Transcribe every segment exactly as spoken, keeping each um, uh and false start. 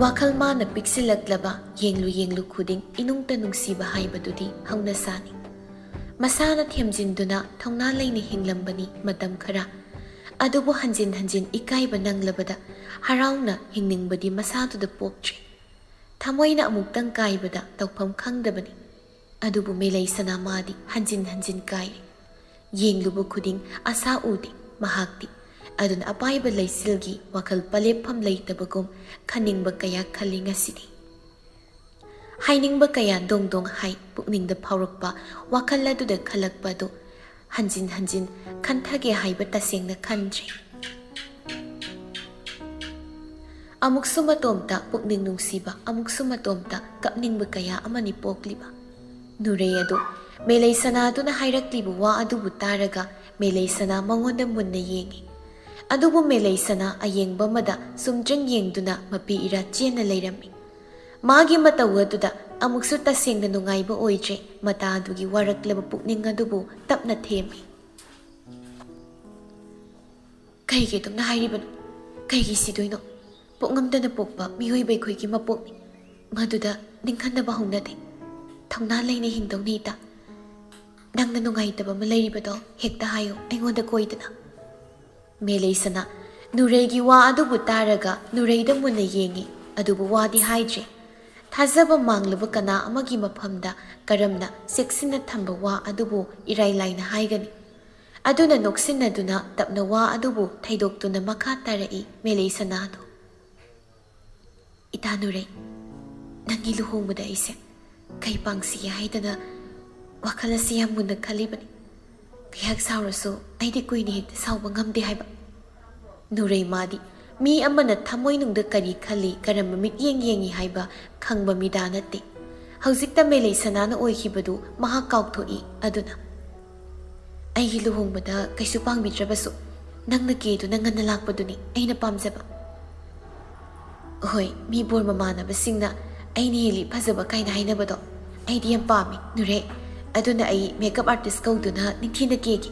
ꯋꯥꯈꯜ ꯃꯥꯅ ꯄꯤꯛꯁꯤꯜꯂꯛꯂꯕ ꯌꯦꯡꯂꯨ ꯌꯦꯡꯂꯨ ꯈꯨꯗꯤꯡ ꯏꯅꯨꯡꯇ ꯅꯨꯡꯁꯤꯕ ꯍꯥꯏꯕꯗꯨꯗꯤ ꯍꯧꯅꯁꯥꯅꯤ꯫ ꯃꯁꯥꯅ ꯊꯦꯝꯖꯤꯟꯗꯨꯅ ꯊꯧꯅꯥ ꯂꯩꯅ ꯍꯤꯡꯂꯝꯕꯅꯤ ꯃꯇꯝ ꯈꯔ꯫ ꯑꯗꯨꯕꯨ ꯍꯟꯖꯤꯟ ꯍꯟꯖꯤꯟ ꯏꯀꯥꯏꯕ ꯅꯪꯂꯕꯗ ꯍꯔꯥꯎꯅ ꯍꯤꯡꯅꯤꯡꯕꯗꯤ ꯃꯁꯥꯗꯨꯗ ꯄꯣꯛꯇ꯭ꯔꯦ꯫ ꯊꯃꯣꯏꯅ ꯑꯃꯨꯛꯇꯪ ꯀꯥꯏꯕꯗ ꯇꯧꯐꯝ ꯈꯪꯗꯕꯅꯤ꯫ ꯑꯗꯨꯕꯨ ꯃꯦꯂꯩꯁꯅꯥ ꯃꯥꯗꯤ ꯍꯟꯖꯤꯟ ꯍꯟꯖꯤꯟ ꯀꯥꯏꯔꯦ꯫ ꯌꯦꯡꯂꯨꯕ ꯈꯨꯗꯤꯡ ꯑꯁꯥ ꯎꯗꯦ ꯃꯍꯥꯛꯇꯤ꯫ ꯑꯗꯨꯅ ꯑꯄꯥꯏꯕ ꯂꯩꯆꯤꯜꯒꯤ ꯋꯥꯈꯜ ꯄꯂꯦꯞꯐꯝ ꯂꯩꯇꯕꯒꯨꯝ ꯈꯟꯅꯤꯡꯕ ꯀꯌꯥ ꯈꯜꯂꯤ ꯉꯁꯤꯗꯤ꯫ ꯍꯥꯏꯅꯤꯡꯕ ꯀꯌꯥ ꯗꯣꯡ ꯗꯣꯡ ꯍꯥꯏ ꯄꯨꯛꯅꯤꯡꯗ ꯐꯥꯎꯔꯛꯄ ꯋꯥꯈꯜ ꯑꯗꯨꯗ ꯈꯜꯂꯛꯄ ꯑꯗꯨ ꯍꯟꯖꯤꯟ ꯍꯟꯖꯤꯟ ꯈꯟꯊꯒꯦ ꯍꯥꯏꯕ ꯇꯁꯦꯡꯅ ꯈꯟꯗ꯭ꯔꯦ꯫ ꯑꯃꯨꯛꯁꯨ ꯃꯇꯣꯝꯇ ꯄꯨꯛꯅꯤꯡ ꯅꯨꯡꯁꯤꯕ, ꯑꯃꯨꯛꯁꯨ ꯃꯇꯣꯝꯇ ꯀꯞꯅꯤꯡꯕ ꯀꯌꯥ ꯑꯃꯅꯤ ꯄꯣꯛꯂꯤꯕ꯫ ꯅꯨꯔꯩ ꯑꯗꯨ ꯃꯦꯂꯩ ꯁꯅꯥꯗꯨꯅ ꯍꯥꯏꯔꯛꯂꯤꯕ ꯋꯥ ꯑꯗꯨꯕꯨ ꯇꯥꯔꯒ ꯃꯦꯂꯩ ꯁꯅꯥ ꯃꯉꯣꯟꯗ ꯃꯨꯟꯅ ꯌꯦꯡꯉꯤ꯫ ꯑꯗꯨꯕꯨ ꯃꯦꯂꯩ ꯁꯅꯥ ꯑꯌꯦꯡꯕ ꯑꯃꯗ ꯁꯨꯝꯇ꯭ꯔꯤꯡ ꯌꯦꯡꯗꯨꯅ ꯃꯄꯤ ꯏꯔꯥ ꯆꯦꯟꯅ ꯂꯩꯔꯝꯃꯤ꯫ ꯃꯥꯒꯤ ꯃꯇꯧ ꯑꯗꯨꯗ ꯑꯃꯨꯛꯁꯨ ꯇꯁꯦꯡꯅ ꯅꯨꯡꯉꯥꯏꯕ ꯑꯣꯏꯗ꯭ꯔꯦ꯫ ꯃꯇꯥ ꯑꯗꯨꯒꯤ ꯋꯥꯔꯛꯂꯕ ꯄꯨꯛꯅꯤꯡ ꯑꯗꯨꯕꯨ ꯇꯞꯅ ꯊꯦꯝꯃꯤ꯫ "ꯀꯩꯒꯤ ꯑꯗꯨꯝꯅ ꯍꯥꯏꯔꯤꯕꯅꯣ? ꯀꯩꯒꯤ ꯁꯤꯗꯣꯏꯅꯣ? ꯄꯣꯛꯉꯝꯗꯅ ꯄꯣꯛꯄ ꯃꯤꯑꯣꯏꯕ ꯑꯩꯈꯣꯏꯒꯤ ꯃꯄꯣꯛꯅꯤ꯫ ꯃꯗꯨꯗ ꯅꯤꯡꯍꯟꯅꯕ ꯍꯧꯅꯗꯦ꯫ ꯊꯧꯅꯥ ꯂꯩꯅ ꯍꯤꯡꯗꯧꯅꯤ ꯏꯇꯥ꯫ ꯅꯪꯅ ꯅꯨꯡꯉꯥꯏꯇꯕ ꯑꯃ ꯂꯩꯔꯤꯕꯗꯣ ꯍꯦꯛꯇ ꯍꯥꯏꯌꯨ ꯑꯩꯉꯣꯟꯗ ꯀꯣꯏꯗꯅ꯫" ꯃꯦꯂꯩꯁꯅꯥ ꯅꯨꯔꯩꯒꯤ ꯋꯥ ꯑꯗꯨꯕꯨ ꯇꯥꯔꯒ ꯅꯨꯔꯩꯗ ꯃꯨꯟꯅ ꯌꯦꯡꯉꯤ, ꯑꯗꯨꯕꯨ ꯋꯥꯗꯤ ꯍꯥꯏꯗ꯭ꯔꯦ꯫ ꯊꯥꯖꯕ ꯃꯥꯡꯂꯕ ꯀꯅꯥ ꯑꯃꯒꯤ ꯃꯐꯝꯗ ꯀꯔꯝꯅ ꯆꯦꯛꯁꯤꯟꯅ ꯊꯝꯕ ꯋꯥ ꯑꯗꯨꯕꯨ ꯏꯔꯥꯏ ꯂꯥꯏꯅ ꯍꯥꯏꯒꯅꯤ? ꯑꯗꯨꯅ ꯅꯣꯛꯁꯤꯟꯅꯗꯨꯅ ꯇꯞꯅ ꯋꯥ ꯑꯗꯨꯕꯨ ꯊꯩꯗꯣꯛꯇꯨꯅ ꯃꯈꯥ ꯇꯥꯔꯛꯏ ꯃꯦꯂꯩꯁꯅꯥꯗꯨ꯫ "ꯏꯇꯥ ꯅꯨꯔꯩ, ꯅꯪꯒꯤ ꯂꯨꯍꯣꯡꯕꯗ ꯑꯩꯁꯦ ꯀꯩ ꯄꯥꯡꯁꯤꯒꯦ ꯍꯥꯏꯗꯅ ꯋꯥꯈꯜ ꯑꯁꯤ ꯌꯥꯝ ꯃꯨꯟꯅ ꯈꯜꯂꯤꯕꯅꯤ꯫ ꯉꯥꯏꯍꯥꯛ ꯁꯥꯎꯔꯁꯨ ꯑꯩꯗꯤ ꯀꯨꯏꯅ ꯍꯦꯛꯇ ꯁꯥꯎꯕ ꯉꯝꯗꯦ ꯍꯥꯏꯕ꯫" ꯅꯨꯔꯩ ꯃꯥꯗꯤ ꯃꯤ ꯑꯃꯅ ꯊꯃꯣꯏꯅꯨꯡꯗ ꯀꯔꯤ ꯈꯜꯂꯤ, ꯀꯔꯝꯕ ꯃꯤꯠꯌꯦꯡ ꯌꯦꯡꯉꯤ ꯍꯥꯏꯕ ꯈꯪꯕ ꯃꯤꯗꯥ ꯅꯠꯇꯦ꯫ ꯍꯧꯖꯤꯛꯇ ꯃꯦꯂꯩ ꯁꯅꯥꯅ ꯑꯣꯏꯈꯤꯕꯗꯨ ꯃꯍꯥꯛ ꯀꯥꯎꯊꯣꯛꯏ꯫ ꯑꯗꯨꯅ, "ꯑꯩꯒꯤ ꯂꯨꯍꯣꯡꯕꯗ ꯀꯩꯁꯨ ꯄꯥꯡꯕꯤꯗ꯭ꯔꯕꯁꯨ ꯅꯪꯅ ꯀꯦꯗꯨꯅ ꯉꯟꯅ ꯂꯥꯛꯄꯗꯨꯅꯤ ꯑꯩꯅ ꯄꯥꯝꯖꯕ꯫" "ꯍꯣꯏ, ꯃꯤ ꯕꯣꯔ ꯃꯃꯥꯟꯅꯕꯁꯤꯡꯅ ꯑꯩꯅ ꯍꯦꯜꯂꯤ ꯐꯖꯕ ꯀꯥꯏꯅ ꯍꯥꯏꯅꯕꯗꯣ ꯑꯩꯗꯤ ꯌꯥꯝ ꯄꯥꯝꯃꯤ ꯅꯨꯔꯩ꯫ ꯑꯗꯨꯅ ꯑꯩ ꯃꯦꯀꯞ ꯑꯥꯔꯇꯤꯁ ꯀꯧꯗꯨꯅ ꯅꯤꯡꯊꯤꯅ ꯀꯦꯒꯦ꯫"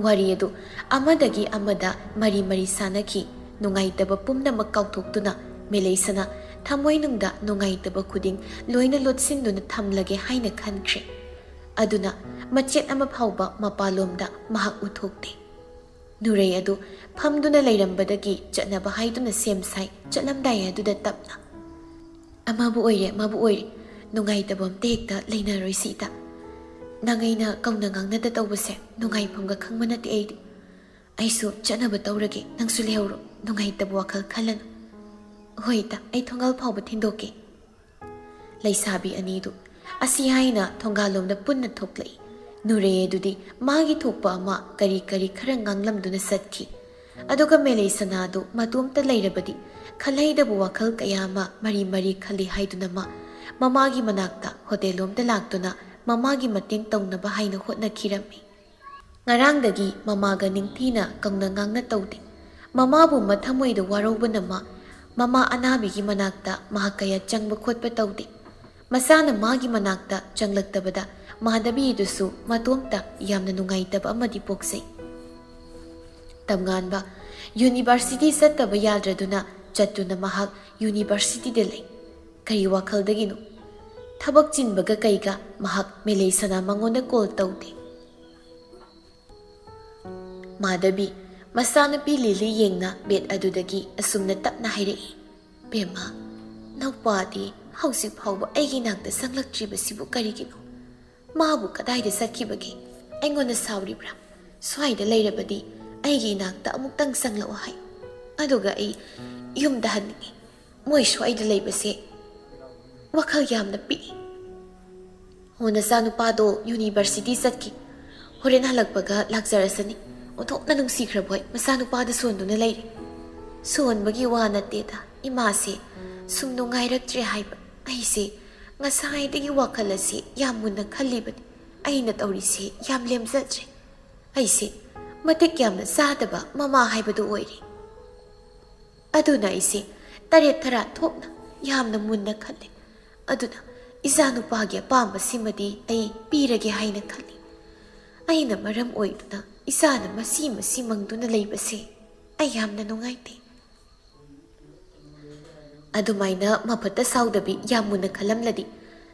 ꯋꯥꯔꯤ ꯑꯗꯨ ꯑꯃꯗꯒꯤ ꯑꯃꯗ ꯃꯔꯤ ꯃꯔꯤ ꯁꯥꯟꯅꯈꯤ꯫ ꯅꯨꯡꯉꯥꯏꯇꯕ ꯄꯨꯝꯅꯃꯛ ꯀꯥꯎꯊꯣꯛꯇꯨꯅ ꯃꯦꯂꯩꯁꯅꯥ ꯊꯃꯣꯏꯅꯨꯡꯗ ꯅꯨꯡꯉꯥꯏꯇꯕ ꯈꯨꯗꯤꯡ ꯂꯣꯏꯅ ꯂꯣꯠꯁꯤꯟꯗꯨꯅ ꯊꯝꯂꯒꯦ ꯍꯥꯏꯅ ꯈꯟꯈ꯭ꯔꯦ꯫ ꯑꯗꯨꯅ ꯃꯆꯦꯠ ꯑꯃ ꯐꯥꯎꯕ ꯃꯄꯥꯟꯂꯣꯝꯗ ꯃꯍꯥꯛ ꯎꯠꯊꯣꯛꯇꯦ꯫ ꯅꯨꯔꯩ ꯑꯗꯨ ꯐꯝꯗꯨꯅ ꯂꯩꯔꯝꯕꯗꯒꯤ ꯆꯠꯅꯕ ꯍꯥꯏꯗꯨꯅ ꯁꯦꯝ ꯁꯥꯏ꯫ ꯆꯠꯂꯝꯗꯥꯏ ꯑꯗꯨꯗ ꯇꯞꯅ, "ꯑꯃꯕꯨ ꯑꯣꯏꯔꯦ, ꯑꯃꯕꯨ ꯑꯣꯏꯔꯦ, ꯅꯨꯡꯉꯥꯏꯇꯕ ꯑꯝꯇ ꯍꯦꯛꯇ ꯂꯩꯅꯔꯣꯏꯁꯤ ꯏꯇꯥ꯫ ꯅꯪ ꯑꯩꯅ ꯀꯧꯅ ꯉꯥꯡꯅꯗ ꯇꯧꯕꯁꯦ ꯅꯨꯡꯉꯥꯏꯐꯝꯒ ꯈꯪꯕ ꯅꯠꯇꯦ ꯑꯩꯗꯤ꯫ ꯑꯩꯁꯨ ꯆꯠꯅꯕ ꯇꯧꯔꯒꯦ, ꯅꯪꯁꯨ ꯂꯩꯍꯧꯔꯣ, ꯅꯨꯡꯉꯥꯏꯇꯕ ꯋꯥꯈꯜ ꯈꯜꯂꯅꯨ꯫" "ꯍꯣꯏ ꯏꯇꯥ, ꯑꯩ ꯊꯣꯡꯒꯥꯜ ꯐꯥꯎꯕ ꯊꯤꯟꯗꯣꯛꯀꯦ꯫" ꯂꯩꯁꯥꯕꯤ ꯑꯅꯤꯗꯨ ꯑꯁꯤ ꯍꯥꯏꯅ ꯊꯣꯡꯒꯥꯜꯂꯣꯝꯗ ꯄꯨꯟꯅ ꯊꯣꯛꯂꯛꯏ꯫ ꯅꯨꯔꯩ ꯑꯗꯨꯗꯤ ꯃꯥꯒꯤ ꯊꯣꯛꯄ ꯑꯃ ꯀꯔꯤ ꯀꯔꯤ ꯈꯔ ꯉꯥꯡꯂꯝꯗꯨꯅ ꯆꯠꯈꯤ꯫ ꯑꯗꯨꯒ ꯃꯦꯂꯩꯁꯅꯥꯗꯨ ꯃꯇꯣꯝꯇ ꯂꯩꯔꯕꯗꯤ ꯈꯜꯍꯩꯗꯕ ꯋꯥꯈꯜ ꯀꯌꯥ ꯑꯃ ꯃꯔꯤ ꯃꯔꯤ ꯈꯜꯂꯤ ꯍꯥꯏꯗꯨꯅ ꯃꯥ ꯃꯃꯥꯒꯤ ꯃꯅꯥꯛꯇ ꯍꯣꯇꯦꯜ ꯂꯣꯝꯗ ꯂꯥꯛꯇꯨꯅ ꯃꯃꯥꯒꯤ ꯃꯇꯦꯡ ꯇꯧꯅꯕ ꯍꯥꯏꯅ ꯍꯣꯠꯅꯈꯤꯔꯝꯃꯤ꯫ ꯉꯔꯥꯡꯗꯒꯤ ꯃꯃꯥꯒ ꯅꯤꯡꯊꯤꯅ ꯀꯧꯅ ꯉꯥꯡꯅ ꯇꯧꯗꯦ꯫ ꯃꯃꯥꯕꯨ ꯃꯊꯃꯣꯏꯗ ꯋꯥꯔꯧꯕꯅ ꯃꯥ, ꯃꯃꯥ ꯑꯅꯥꯕꯤꯒꯤ ꯃꯅꯥꯛꯇ ꯃꯍꯥꯛ ꯀꯌꯥ ꯆꯪꯕ ꯈꯣꯠꯄ ꯇꯧꯗꯦ꯫ ꯃꯆꯥꯅ ꯃꯥꯒꯤ ꯃꯅꯥꯛꯇ ꯆꯪꯂꯛꯇꯕꯗ ꯃꯥꯙꯕꯤꯗꯨꯁꯨ ꯃꯇꯣꯝꯇ ꯌꯥꯝꯅ ꯅꯨꯡꯉꯥꯏꯇꯕ ꯑꯃꯗꯤ ꯄꯣꯛꯆꯩ꯫ ꯇꯝꯉꯥꯟꯕ ꯌꯨꯅꯤꯚꯔꯁꯤꯇꯤ ꯆꯠꯇꯕ ꯌꯥꯗ꯭ꯔꯗꯨꯅ ꯆꯠꯇꯨꯅ ꯃꯍꯥꯛ ꯌꯨꯅꯤꯚꯔꯁꯤꯇꯤꯗ ꯂꯩ꯫ ꯀꯔꯤ ꯋꯥꯈꯜꯗꯒꯤꯅꯣ? ꯊꯕꯛ ꯆꯤꯟꯕꯒ ꯀꯩꯒ ꯃꯍꯥꯛ ꯃꯦꯂꯩꯁꯅꯥ ꯃꯉꯣꯟꯗ ꯀꯣꯜ ꯇꯧꯗꯦ꯫ ꯃꯥꯙꯕꯤ, ꯃꯆꯥꯅꯨꯄꯤ ꯂꯤꯂꯤ ꯌꯦꯡꯅ ꯕꯦꯗ ꯑꯗꯨꯗꯒꯤ ꯑꯁꯨꯝꯅ ꯇꯞꯅ ꯍꯥꯏꯔꯛꯏ, "ꯕꯦꯝꯃ, ꯅꯧꯄꯥꯗꯤ ꯍꯧꯖꯤꯛ ꯐꯥꯎꯕ ꯑꯩꯒꯤ ꯏꯅꯥꯛꯇ ꯆꯪꯂꯛꯇ꯭ꯔꯤꯕꯁꯤꯕꯨ ꯀꯔꯤꯒꯤꯅꯣ? ꯃꯥꯕꯨ ꯀꯗꯥꯏꯗ ꯆꯠꯈꯤꯕꯒꯦ? ꯑꯩꯉꯣꯟꯗ ꯁꯥꯎꯔꯤꯕ꯭ꯔꯥ? ꯁ꯭ꯋꯥꯏꯗ ꯂꯩꯔꯕꯗꯤ ꯑꯩꯒꯤ ꯏꯅꯥꯛꯇ ꯑꯃꯨꯛꯇꯪ ꯆꯪꯂꯛꯑꯣ ꯍꯥꯏꯌꯨ꯫ ꯑꯗꯨꯒ ꯑꯩ ꯌꯨꯝꯗ ꯍꯟꯅꯤꯡꯉꯤ꯫ ꯃꯣꯏ ꯁ꯭ꯋꯥꯏꯗ ꯂꯩꯕꯁꯦ ꯋꯥꯈꯜ ꯌꯥꯝꯅ ꯄꯤꯛꯏ꯫ ꯑꯣ, ꯅꯆꯥꯅꯨꯄꯥꯗꯣ ꯌꯨꯅꯤꯚꯔꯁꯤꯇꯤ ꯆꯠꯈꯤ꯫ ꯍꯣꯔꯦꯟ ꯍꯜꯂꯛꯄꯒ ꯂꯥꯛꯆꯔꯁꯅꯤ꯫ ꯑꯣꯟꯊꯣꯛꯅ ꯅꯨꯡꯁꯤꯈ꯭ꯔꯕꯣꯏ ꯃꯆꯥꯅꯨꯄꯥꯗ ꯁꯣꯟꯗꯨꯅ ꯂꯩꯔꯤ꯫" "ꯁꯣꯟꯕꯒꯤ ꯋꯥ ꯅꯠꯇꯦꯗ, ꯏꯃꯥꯁꯦ ꯁꯨꯝ ꯅꯨꯡꯉꯥꯏꯔꯛꯇ꯭ꯔꯦ ꯍꯥꯏꯕ꯫ ꯑꯩꯁꯦ ꯉꯁꯥꯏꯗꯒꯤ ꯋꯥꯈꯜ ꯑꯁꯤ ꯌꯥꯝ ꯃꯨꯟꯅ ꯈꯜꯂꯤꯕꯅꯤ꯫ ꯑꯩꯅ ꯇꯧꯔꯤꯁꯦ ꯌꯥꯝ ꯂꯦꯝꯖꯗ꯭ꯔꯦ꯫ ꯑꯩꯁꯦ ꯃꯇꯤꯛ ꯌꯥꯝꯅ ꯆꯥꯗꯕ ꯃꯃꯥ ꯍꯥꯏꯕꯗꯨ ꯑꯣꯏꯔꯦ꯫ ꯑꯗꯨꯅ ꯑꯩꯁꯦ ꯇꯔꯦꯠ ꯊꯔꯥ ꯊꯣꯛꯅ ꯌꯥꯝꯅ ꯃꯨꯟꯅ ꯈꯜꯂꯦ꯫ ꯑꯗꯨꯅ ꯏꯆꯥꯅꯨꯄꯥꯒꯤ ꯑꯄꯥꯝꯕꯁꯤꯃꯗꯤ ꯑꯩ ꯄꯤꯔꯒꯦ ꯍꯥꯏꯅ ꯈꯜꯂꯤ꯫ ꯑꯩꯅ ꯃꯔꯝ ꯑꯣꯏꯗꯨꯅ ꯏꯆꯥꯅ ꯃꯁꯤ ꯃꯁꯤ ꯃꯪꯗꯨꯅ ꯂꯩꯕꯁꯦ ꯑꯩ ꯌꯥꯝꯅ ꯅꯨꯡꯉꯥꯏꯇꯦ꯫" ꯑꯗꯨꯃꯥꯏꯅ ꯃꯐꯠꯇ ꯁꯥꯎꯗꯕꯤ ꯌꯥꯝ ꯃꯨꯟꯅ ꯈꯜꯂꯝꯂꯗꯤ